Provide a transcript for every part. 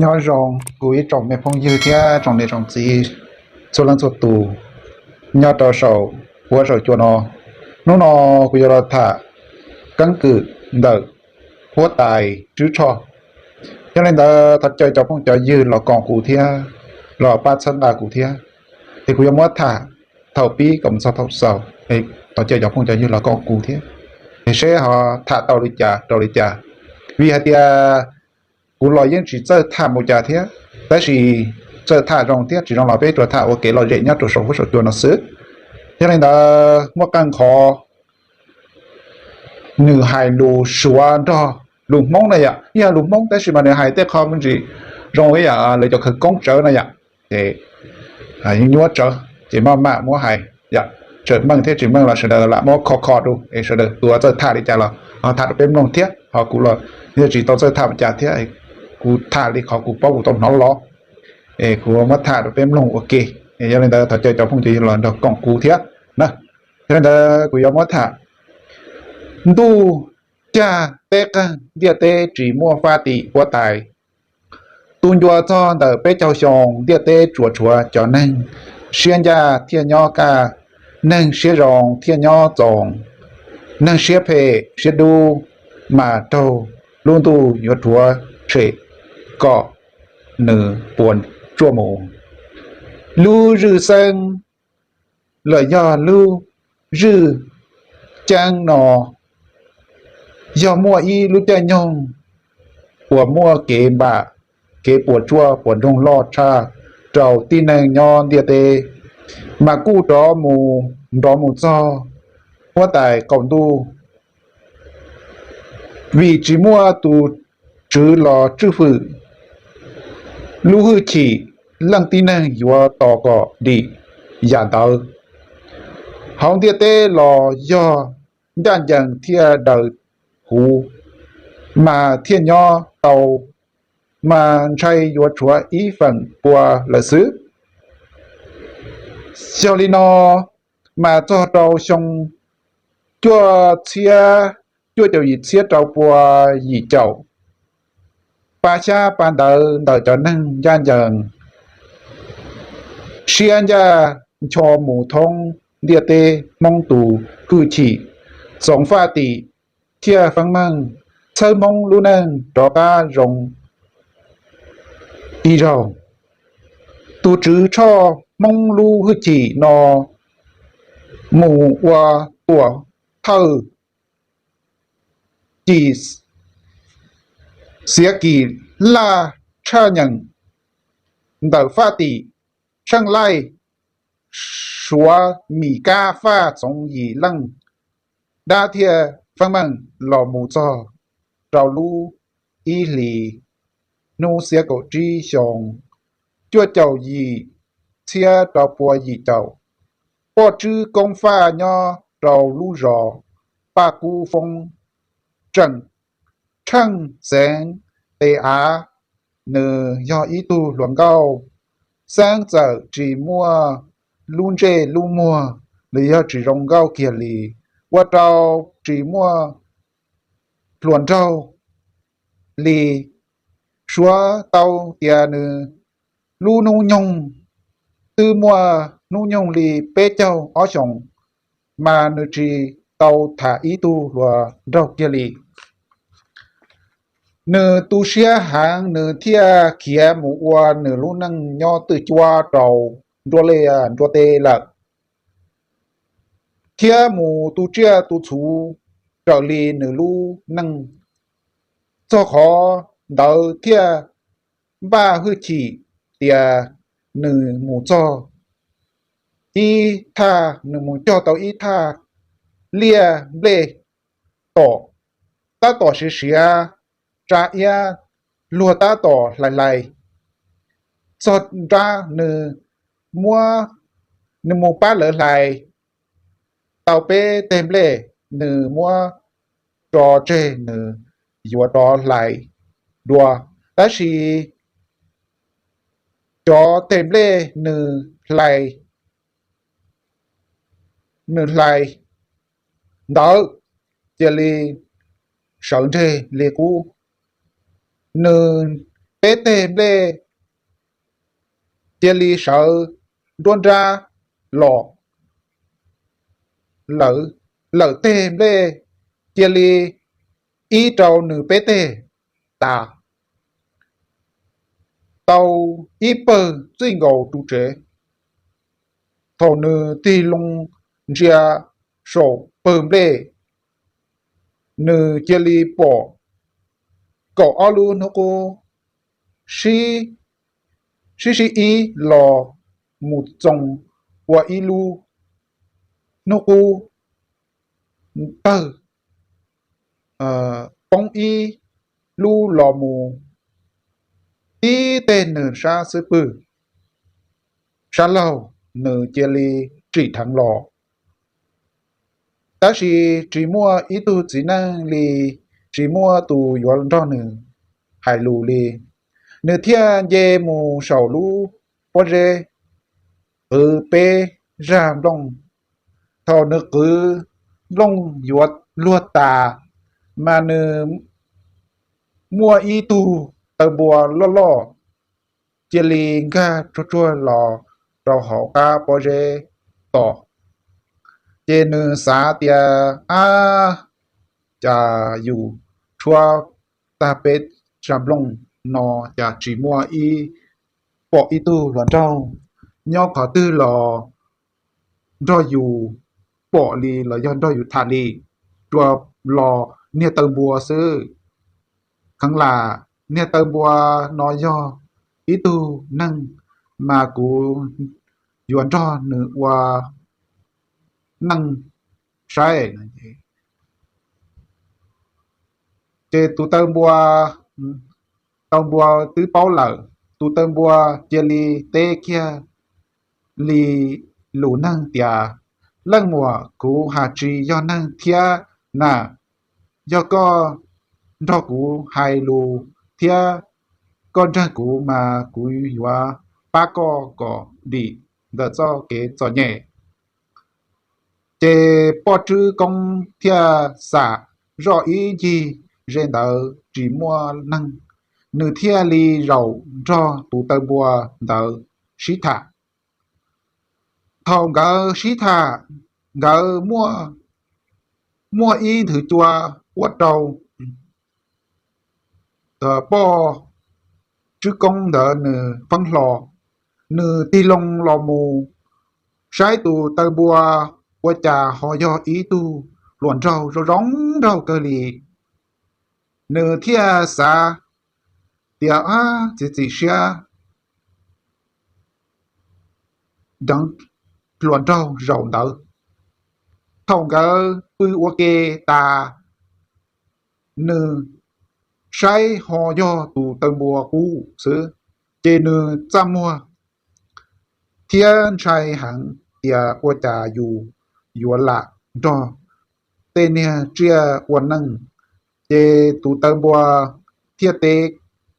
Nyob zoo kuv ib tsoom me phooj ywg thiab tsoom niam tsoom txiv txhua leej txhua tus nyob rau saum huab saum cua no. Hnub no kuv yuav los tham keeb kwm ntawm huab tais Tswb Tshoj. Yog li ntawd thov caw cov phooj cov ywg los koom kuv thiab los pab txhawb nqa kuv thiab, es kuv yuav muab tham thaum pib kom mus txog thaum xaus. Thov caw cov phooj cov ywg los koom kuv thiab, es seb ho tham tau li cas rau li cas. Vim hais tias kuv los yeej tsis txawj tham mus cas thiab, tab sis txawj tham zoo thiab tsis zoo los peb tsuas tham ua kev lom zem nyob rau saum huab saum cua no xwb. Yog li ntawd muaj qee qhov nws hais lus Suav nrog lus Hmoob na yom, ib yog lus Hmoob tab sis mas nws hais tej qho me ntsis zoo ib yam lawv cov khawv koob tsawv na yom, ces nyuaj tsawv ces maj mam muab hais, yam tseem meej thiab tsis meej los sawv daws lam muab kho kho rau es sawv daws tus txawj tham li cas los ho tham rau peb mloog thiab. Ho kuv los yog tsis tau txawj tham mus cas thiab, kuv tham li qhov kuv paub kuv tau hnov los, es kuv muab tham rau peb mloog ua ke. Yog li ntawd thov caw cov phooj cov ywg los nrog koom kuv thiab na. Yog li ntawd kuv yuav muab tham ntuj cag teb qeeg ntiaj teb tsis muaj faj tim huab tais. Tu ncua txog ntawm peb caug xyoo ntiaj teb tsuas tshuav cov neeg siab ncaj thiaj nyob kaj, neeg siab zoo thiaj nyob txoos, neeg siab phem siab dub mas raug lub ntuj yuav rhuav tshem kom nws puas tsuaj mus. Lub zwj xeeb los yog lub zwj ceeb no yog muaj ib lub caij nyoog uas muaj kev npam, kev puas tsuaj puas nroog loj tshaj rau tib neeg nyob ntiaj teb, mas kuj rov mus nrov mus txog huab tais qaum ntuj. Vim tsis muaj tus tswv los tswj hwm lub hwj chim, leej tib neeg yuav tos kom dim yam ntawd. Hauv ntiaj teb los yog ncaj ncees thiaj daws huv, mas thiaj nyob tau, mas ntshai yuav tshuav ib feem pua lawm xwb. Yog li no mas txog rau xyoo cuaj txhiab, cuaj caum yim txhiab rau pua yim caum, pa xyab pa ntawv ntawm cov neeg ncaj ncees siab ncaj ncho mus thoob ntiaj teb, Hmoob tus hwj chim txoov faj tim thiaj feeb meej, txhawb Hmoob lub neej rov qab zoo ib zaug. Tus Tswv Tshoj Hmoob lub hwj chim no mus ua tuam thawj cim xiav kis laj tshaj nyeem ntawm faj tim tsheej laij Suav Mis Kab Faj Txoov Yim Leej, dab thiaj feeb meej los mus txog rau lub ib hlis hnub xiab kaum tsib xyoo cuaj caum yim txhiab rau pua yim caum, poj tswb koob faj nyob rau lub zos Paj Kub Foob, tseem tsheej xeev tes av. Nws yog ib tug hluas nkauj xeeb txawm tsis muaj lub ntsej lub muag los yog tsis zoo nkauj kiag li, ua rau tsis muaj hluas nraug li. Suav tau tias nws lub hnub nyoog twb muaj hnub nyoog li peb caug ob xyoos, mas nws tsis tau tham ib tug hluas nraug kiag li. Nws tu siab heev, nws thiaj khiav mus ua nws lub neej nyob twj cuab rau nruab liaj nruab teb lawm, thiab mus tu tsiaj tu txhuv raws li nws lub neej. Txog qhov ntawd thiaj npaj hwj chim tias nws mus txog ib thaj, nws mus cog tau ib thaj liaj nplej tom, tab tom siav siav tsa iab, luag tab tom hlais hlais. Txog nrab nws muab, nws mus pab lawv hlais tau peb teg nplej, nws muab tso tseg, nws yuav rov hlais dua, tab sis cov teg nplej nws hlais, nws hlais ntawd cia li sawv ntseg li qub. Nws peb teg nplej cia li sawv nruab nrab los, lawm teg nplej cia li ib rau nws peb teg tas, tau ib pawg txij nkaus ru tsev. Thaum nws tig loo ntsia saum pawg nplej, nws cia li pom kaum ob lub hnub qub sib sib ib los mus txoos ua ib lub hnub qub tawg, poob ib lub los mus tib teg nws sab xub pwg, sab laug, nws cia li tsim dheev los. Tab sis tsis muaj ib tug txiv neej li, tsis muaj tus yuav nrog nws hais lus li. Nws thiaj nce mus saum lub pob zeb, qwv peb zaj nplooj. Thaum nws qwv nplooj yuav luag tas, mas nws muaj ib tug taw npua loj loj cia li nkag tsuag tsuag los rau hauv qab pob zeb tos. Ces nws xav tias, ab, cas yus tshuab tag peb zaj nplooj no cas tsis muaj ib, pom ib tug hluas nraug nyob qhov twg los nrog yus pom li los yog nrog yus tham li, tsuas los niag taw npua xwb. Kheev lam niag taw npua no yog ib tug neeg, mas kuv yuav nrog nws ua neej saib. Ces tus taw npua, taw npua twb paub lawm, tus taw npua cia li teb kiag li lus neeg tias, leej muam, kuv has tsis yog neeg thiab na, yog koj nrog kuv hais lus thiab koj ntseeg kuv mas kuv yuav pab koj kom dim ntawm txoj kev txom nyem. Ces Poj Tswb Koob thiaj xam zoj ib ncig ze ntawd tsis muaj neeg, nws thiaj li zaum nrog tus taw npua ntawd sib tham. Thaum nkawd sib tham, nkawd muaj ib nthwv cua ua rau Poj Tswb Koob ntawd nws feeb hlo, nws tig loo los mus saib tus taw npua ua cas ho yog ib tug hluas nraug zoo zoo nraug kawg li. Nws thiaj xav tias, ab, txiav txim siab deev hluas nraug zaum ntawd. Thaum nkawd pw ua ke tas, nws saib ho yog tus taw npua qub xwb, ces nws txaj muag thiab ntshai heev tias ua cas yus yuav lam nrog tej niag tsiaj ua neej. Ces tus taw npua thiaj teb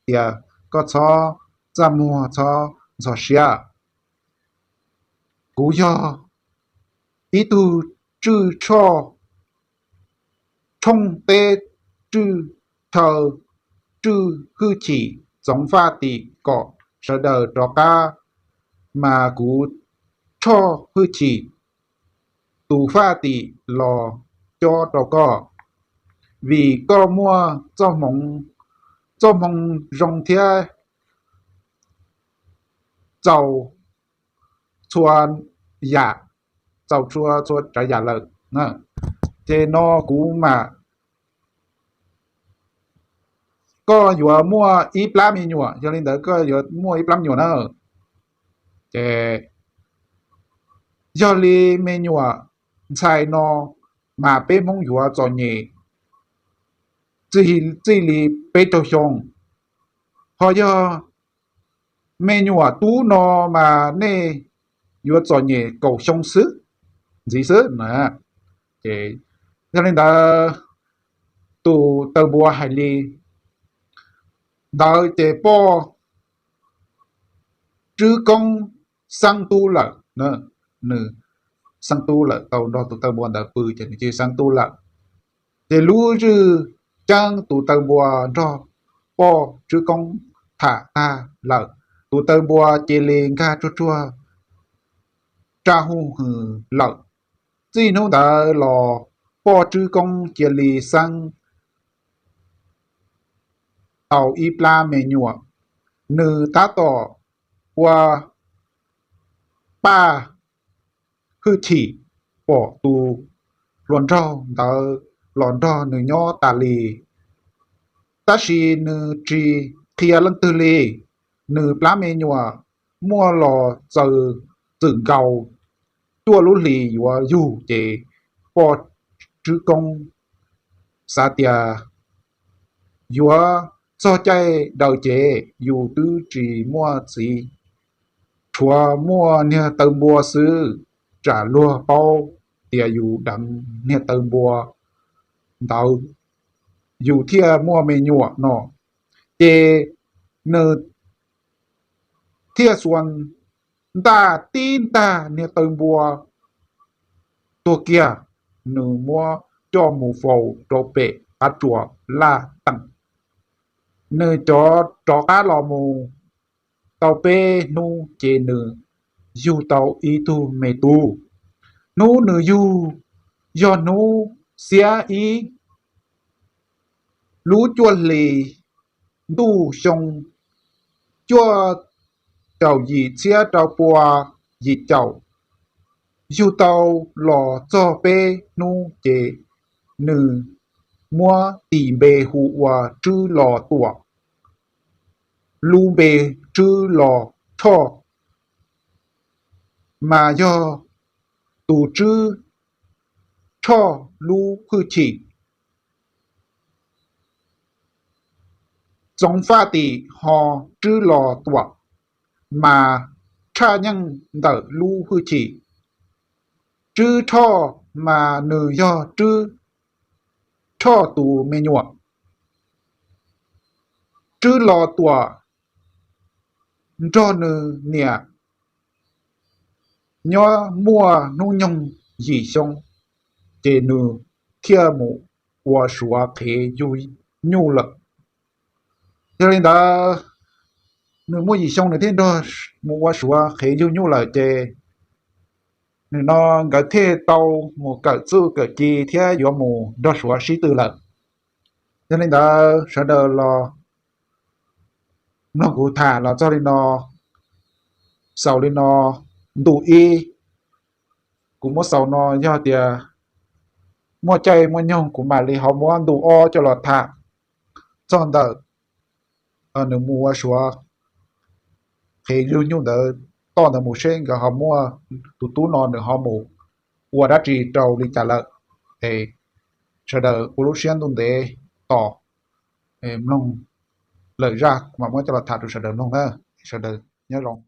tias, koj txhob txaj muag, txhob ntxhov siab. Kuv yog ib tug tswj tshoj tshooj teb, tswj chaw, tswj hwj chim txoov faj tim kom sawv daws rov qab, mas kuv tshoj hwj chim tus faj tim los cob rau koj, vim koj muaj txoj hmoo zoo thiab txaus txhua yam, txaus txhua txhua tsav yam lawm. Ces no kuv mam, koj yuav muaj ib plab me nyuam, yog li ntawd koj yuav muaj ib plab me nyuam na. Ces yog li me nyuam ntxhais no mas peb Hmoob yuav txom nyem txij li peb caug xyoo, ho yog me nyuam tub no mas nej yuav txom nyem kaum xyoo xwb, ntxiv xwb na. Ces yog li ntawd tus taw npua hais li ntawd ces Poj Tswb Koob xeeb tub lawm, nws xeeb tub lawm, tau nrog tus taw npua ntawd pw ces nws cia li xeeb tub lawm. Ces lub zwj ceeb tus taw npua nrog Poj Tswb Koob tham tag lawm, tus taw npua cia li nkag tsuag tsuag raj huj hwm lawm. Txij hnub ntawd los poj Tswb Koob cia li xeeb tau ib plab me nyuam. Nws tab tom ua paj hwj chim pom tus hluas nraug ntawd los nrog nws nyob tas li, tab sis nws tsis qhia leej twg li. Nws plab me nyuam muaj los txaws txwm nkaus, cuaj lub hlis yuav yug ces poj Tswb Koob xav tias yuav txog caij daws ces yus twb tsis muaj txiv, tshuav muaj niag taw npua xwb, tsam luag paub tias yus deev niag taw npua ntawd yus thiaj muaj me nyuam no. Ces nws thiaj xuas ntaj tib ntaj niag taw npua tuag kiag, nws muab coj mus faus rau pem qab tsuas laj teem. Nws cov rov qab los mus tau peb hnub ces nws yug tau ib tug me tub. Hnub nws yug yog hnub xiab ib lub cuaj hlis ntuj xyoo cuaj caum yim txhiab rau pua yim caum. Yug tau los txog peb hnub ces nws muab tis npe hu ua Tswb Los Tuam. Lub npe Tswb Los Tshoj mas yog tus tswb tshoj lub hwj chim. Txoov Faj Tim ho Tswb Los Tuam mas tshaj nyeej ntawm lub hwj chim. Tswb Tshoj mas nws yog Tswb Tshoj tus me nyuam. Tswb Los Tuam nrog nws niam nyob muaj hnub nyoog yim xyoo, ces nws thiaj mus ua Suav qhev yug nyuj lawm. Yog li ntawd, nws muaj yim xyoo nws thiaj nrog mus ua Suav qhev yug nyuj lawm, ces nim no nkawd thiaj tau mus kawm txuj kawm ci thiab yuav mus nrog Suav sib tw lawm. Yog li ntawd sawv daws los mloog kuv tham los txog li no, xaus li no. Ntu ib kuv muab xaus no, yog tias muaj caij muaj nyoog kuv mam li ho muab ntu ob coj los tham txog ntawm nws mus ua Suav qhev yug nyuj ntawd, toj ntawd mus seb nkawd ho muaj, tus tub no nws ho mus ua dab tsi rau li cas lawm. Es sawv daws ua lub siab ntuj ntev tos mloog lawm zaj kuv mam muab coj los tham rau sawv daws mloog na. Sawv daws nyob zoo.